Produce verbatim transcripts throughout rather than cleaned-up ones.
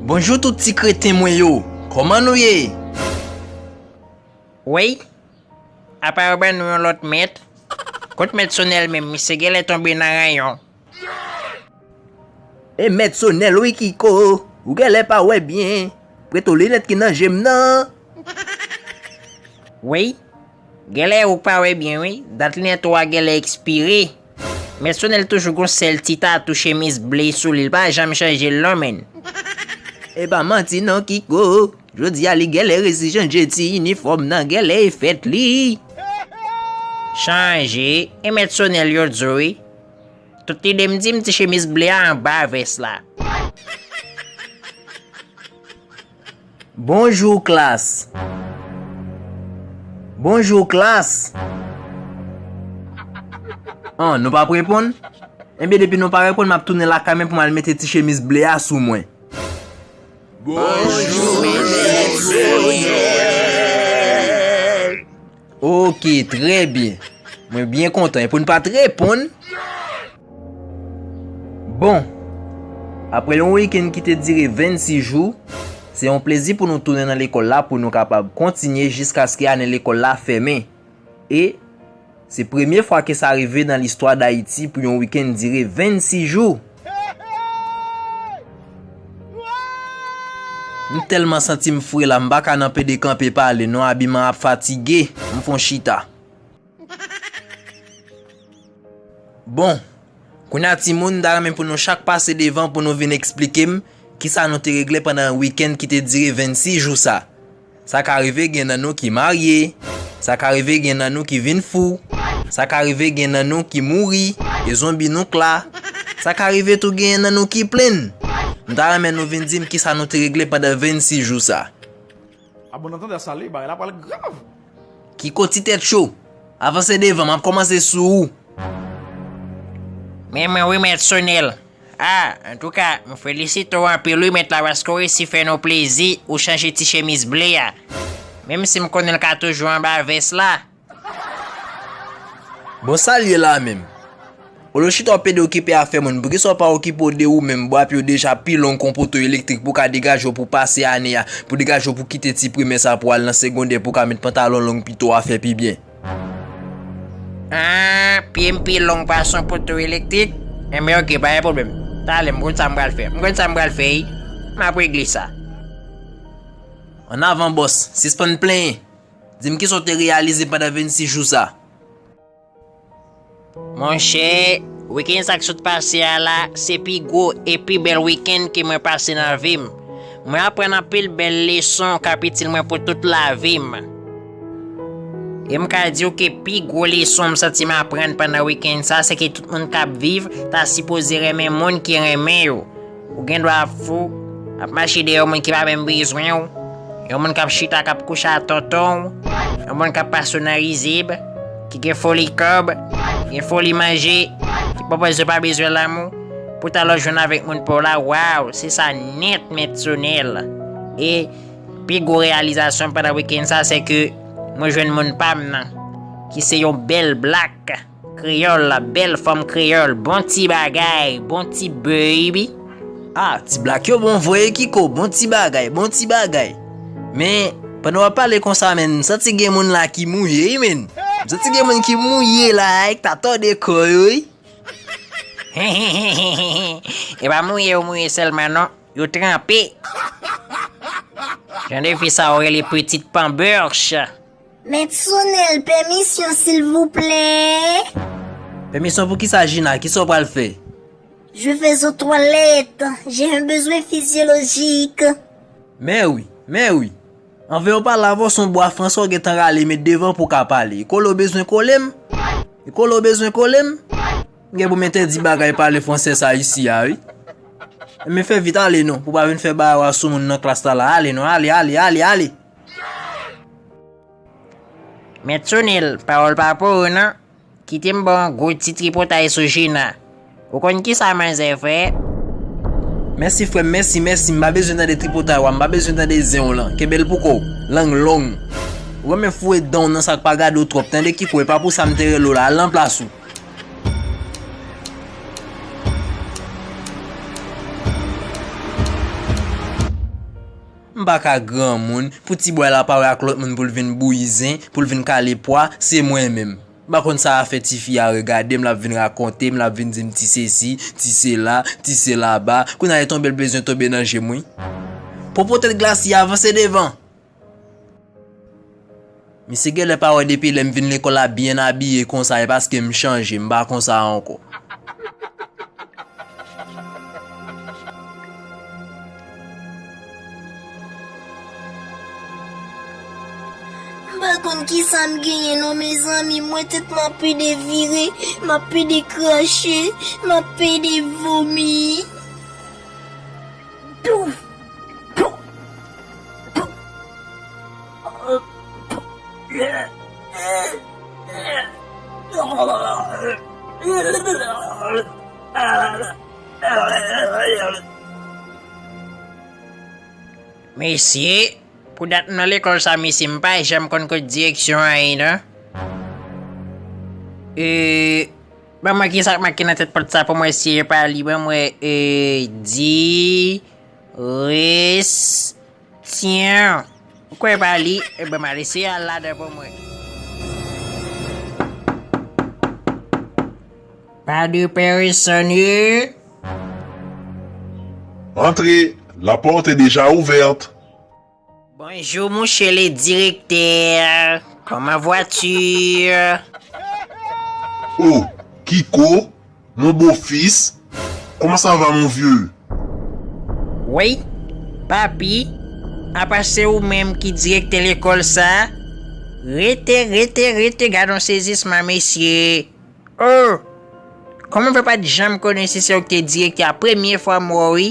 Bonjou tout ti kreten mwen yo. Kòman nou ye? Wey, apa yo ban nou yon lòt mèt? Kot mèt Sonèl menm, misye genlè tonbe nan ranyon. E mèt Sonèl wi Kiko, ou genlè pa wè byen. Prete w linèt ki nan je m nan. Wey, genlè ou pa wè byen wi, dat linèt ou a genlè ekspire. Mèt Sonèl toujou gon sèl ti tatou chemiz ble sou li, li pa janm chanje l non menn. E pa manti non Kiko, jodi a li genlè resi chanje ti inifòm nan, genlè e fèt li. Chanje, e mèt Sonèl yo di w wi. Tout lide m di m ti chemiz ble a anba vès la. Bonjou klas. Bonjou klas. An, nou p ap reponn? Ebyen depi nou pa reponn, m ap tounen lakay mwen pou m al mete ti chemiz ble a sou mwen. Bonjou, mèt Sonèl. Ok, trè byen. Mwen byen kontan. E pou n pa t reponn. Bon, apre yon wikenn ki te dire vennsis jou, se yon plezi pou nou tounen nan lekòl la pou nou kapab kontinye jiskaske ane lekòl la fèmen. E se premye fwa ke sa rive nan listwa Dayiti pou yon wikenn dire vennsis jou. M tèlman santi m fre la, m pa ka nan pede kanpe pale non, abiman ap fatige, m fon chita. Bon, kounye a timoun, m ta renmen pou nou chak pase devan pou nou vin eksplike m kisa nou te regle pandan wikenn ki te dire vennsis jou sa. Sa ka rive gen nan nou ki marye, sa ka rive gen nan nou ki vin fou, sa ka rive gen nan nou ki mouri, e zonbi nou k la, sa ka rive tou gen nan nou ki plenn. M ta renmen nou vin di m kisa nou te regle pandan vennsis jou sa. A bon, nan tande sa li, bagay la pral grav. Kiko ti tèt cho, avanse devan, m ap kòmanse sou ou. Men mwen wi, mèt Sonèl. A, antouka, m felisite w anpil wi, mèt la, paske w resi fè nou plezi, ou chanje ti chemiz ble a. Menm si m konnen l ka toujou anba vès la. Bon, sa l ye la menm? Olye w chita w pede okipe afè moun, poukisa w pa okipe w de ou menm, bwa pye w deja pi long kon poto elektrik, pou w ka degaje w pou pase ane a, pou degaje w pou kite ti primè sa pou al nan segondè, pou w ka met pantalon long pito a fè pi byen. An, pye m pi long pase yon poto elektrik? Enben oke, pa gen pwoblèm. Talè, m konn sa m pral fè. M konn sa m pral fè, wi. M ap regle sa. Annavan, bòs, sispann plenyen. Di m kisa w te reyalize pandan vennsis jou sa. Monchè, wikenn sa k sot pase a la, se pi gwo e pi bèl wikenn ke mwen pase nan vi m. Mwen aprann anpil bèl leson k ap itil mwen pou tout lavi m. E m ka di w ke pi gwo leson m santi m aprann pandan wikenn sa, se ke tout moun k ap viv ta sipoze renmen moun ki renmen yo. Ou gen dwa ap fou, ap mache dèyè yon moun ki pa menm bezwen w, yon moun k ap chita, k ap kouche a tonton w, yon moun k ap pase w nan rizib, ki gen foli kòb, gen foli manje, ki pwopòze w pa bezwen lanmou, poutan lè w jwenn avèk moun pa w la, waw, se sa nèt, mèt Sonèl. E pi gwo reyalizasyon m pandan wikenn sa, se ke mwen jwenn moun pa m nan, ki se yon bèl blak. Kreyòl la, bèl fanm kreyòl, bon ti bagay, bon ti baby. Ah, ti blak yo bon vre, Kiko, bon ti bagay, bon ti bagay. Men, pandan w ap pale konsa, men, m santi gen moun la ki mouye, wi, men. M santi gen moun ki mouye la, ki ta tòde kò yo, wi. E pa mouye yo mouye sèlman, non. Yo tranpe. Jan de fi sa yo rele pitit panbèch. Mèt Sonèl, pèmisyon, silvouplè. Pèmisyon pou kisa, Jina? Kisa w pral fè? Je vais aux toilettes. J'ai un besoin physiologique. Mèwi, mèwi. Anvan yo pale avè w, se yon bwa franse w gentan rale met devan pou w ka pale. E kole w bezwen kole m? E kole w bezwen kole m? M gen pou m entèdi bagay pale franse sa isi a, wi. Men fè vit ale non, pou w pa vin fè bawa sou moun nan klas la la. Ale non, ale, ale, ale, ale. Mèt Sonèl, pawòl pa pou ou non. Kite m ba w yon gwo ti tripotay sou Jina. Ou konn kisa manzè fè? Mèsi frè m, mèsi, mèsi. M pa bezwen tande tripotay w a, m pa bezwen tande zen w lan. Kenbe l pou kò w. Lang long. Ou renmen foure dan w nan sa k pa gade w twòp. Tande Kiko, e pa pou sa m te rele w la. Al nan plas ou. M pa ka granmoun pou ti bway la pare ak lòt moun pou l vin bouyi zen, pou l vin kale pwa, se mwen menm. M pa konn sa a fè tifi a regade m, l ap vin rakonte m, l ap vin di m ti sesi, ti sela, ti sela ba. Kounye a li tonbe, l bezwen tonbe nan je m wi. Pran pòtèt glasi a, avanse devan. Misye genlè pa wè depi lè m vin lekòl la byen abiye konsa, e paske m chanje, m pa konsa ankò. M pa konn kisa m genyen non mezanmi, mwen tèt m ap pede vire, m ap pede krache, m ap pede vomi. Pouf! Pouf! Pouf! Mesye, pou dat m nan lekòl sa, mesye, m pa janm konn kot direksyon an ye non. E, ban mwen kisa k make nan tèt pòt sa pou mwen eseye pa li, ban mwen, e, di, res, Tiens, ou kwè pa li? Ebyen, m al eseye al ladan pou mwen. Pas de personne. Entrez, la porte est déjà ouverte. Bonjour, monsieur le directeur. Comment vas-tu? Oh, Kiko, mon beau-fils, comment ça va, mon vieux? Wi, papi, apa se ou menm ki direktè lekòl sa? Rete, rete, rete, gad yon sezisman, mesye. Oh! Kòman fè pa t janm konnen si se ou ki te direktè a? Premye fwa m wè w, wi.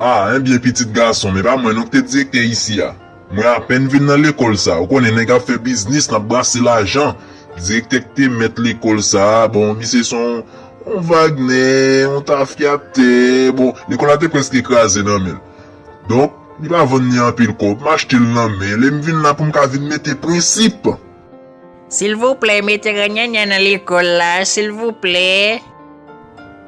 Ah, enbyen, pitit gason, men pa mwen non ki te direktè isi a. Mwen apèn vin nan lekòl sa. Ou konnen nèg ap fè biznis, n ap brase lajan. Direktè ki te mèt lekòl sa, bon, misye se yon, yon vagnè, yon tafyatè. Bon, lekòl la te prèske kraze nan men l. Donk, li pa vann li anpil kòb. M achte l nan men l. E m vin la pou m ka vin mete prensip. Silvouplè, mete ranyanya nan lekòl la, silvouplè.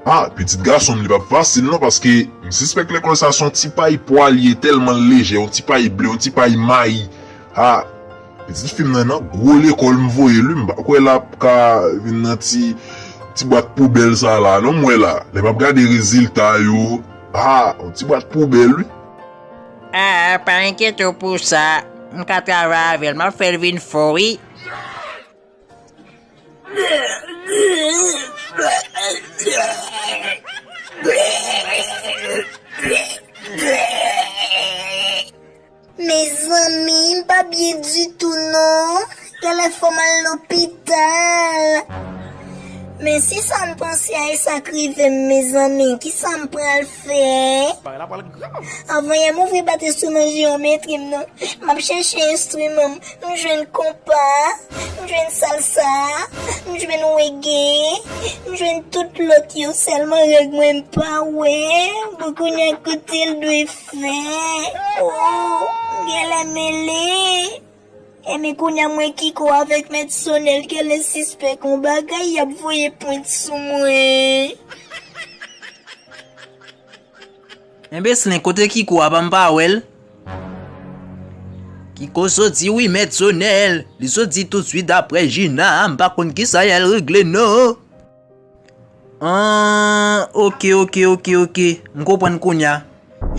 Ah, pitit gason m, li p ap fasil non, paske m sispèk lekòl sa se yon ti pay pwa l ye, tèlman l lejè, yon ti pay ble, yon ti pay mayi. Ah, pitit fi m nan nan gwo lekòl m voye l wi, m pa kwè l ap ka vin nan ti, ti bwat poubèl sa la non, m wè la. Lè m ap gade rezilta yo, ah, yon ti bwat poubèl wi. Ah, pa enkyete w pou sa, m ka travay avè l, m ap fè l vin fò wi. Mezanmi, m pa byen ditou non. Genlè fò m al lopital. Men si sa m panse a e sa k rive m, mezanmi, kisa m pral fè? Bagay la pral grav. Avan yè m ouvri bat enstriman je yo, m entri m nan. M ap chèche enstriman m. M jwenn konpa, m jwenn salsa, m jwenn wege, m jwenn tout lòt yo, sèlman règ mwen m pa wè. Bon, kounye a kote l dwe fè? Oh, m genlè mele. Enben, kounye a mwen Kiko avèk mèt Sonèl genlè sispèk yon bagay, y ap voye pwent sou mwen. Enbeslin, kote Kiko a, pa m pa wè l? Kiko soti wi, mèt Sonèl. Li soti toutswit aprè Jina. M pa konn kisa y al regle non. An, oke, oke, oke, oke. M konprann kounye a.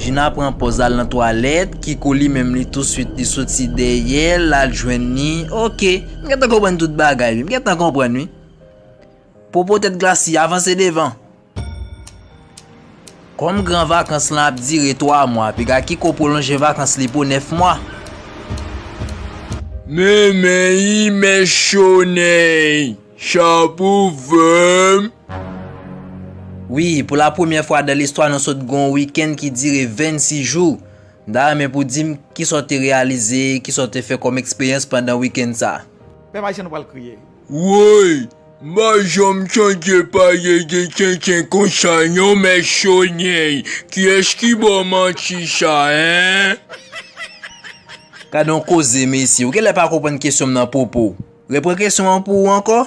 Jina pran pòz al nan twalèt. Kiko li menm li toutswit li soti dèyè l, l al jwenn li. Oke. M gentan konprann tout bagay wi. M gentan konprann wi. Pran pòtèt glasi, avanse devan. Kòm gran vakans lan ap dire twa mwa, piga Kiko pwolonje vakans li pou nèf mwa. Men, men, i mèt Sonèl, sa pou vre m? Wi, pou la premyè fwa dan listwa, nou sot gen yon wikenn ki dire vennsis jou. M ta renmen pou w di m kisa w te reyalize, kisa w te fè kòm eksperyans pandan wikenn sa a. Pèp ayisyen, nou pral kriye. Woy! M pa janm sonje pale de tenten konsa non, mèt Sonèl. Kiyès ki ba w manti sa, en? Gade yon koze, mesye. Ou genlè pa konprann kesyon m nan pwopo. Repran kesyon an pou ou ankò.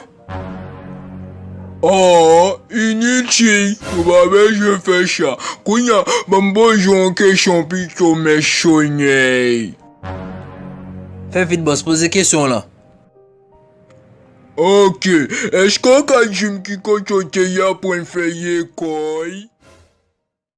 Oh, initil, ou pa bezwen fè sa. Kounye a, ban m poze w yon kesyon pito, men sonèy. Fè vit, bòs, poze kesyon w lan. Ok, èske w ka di m ki kote w te ye aprann fè lekòl?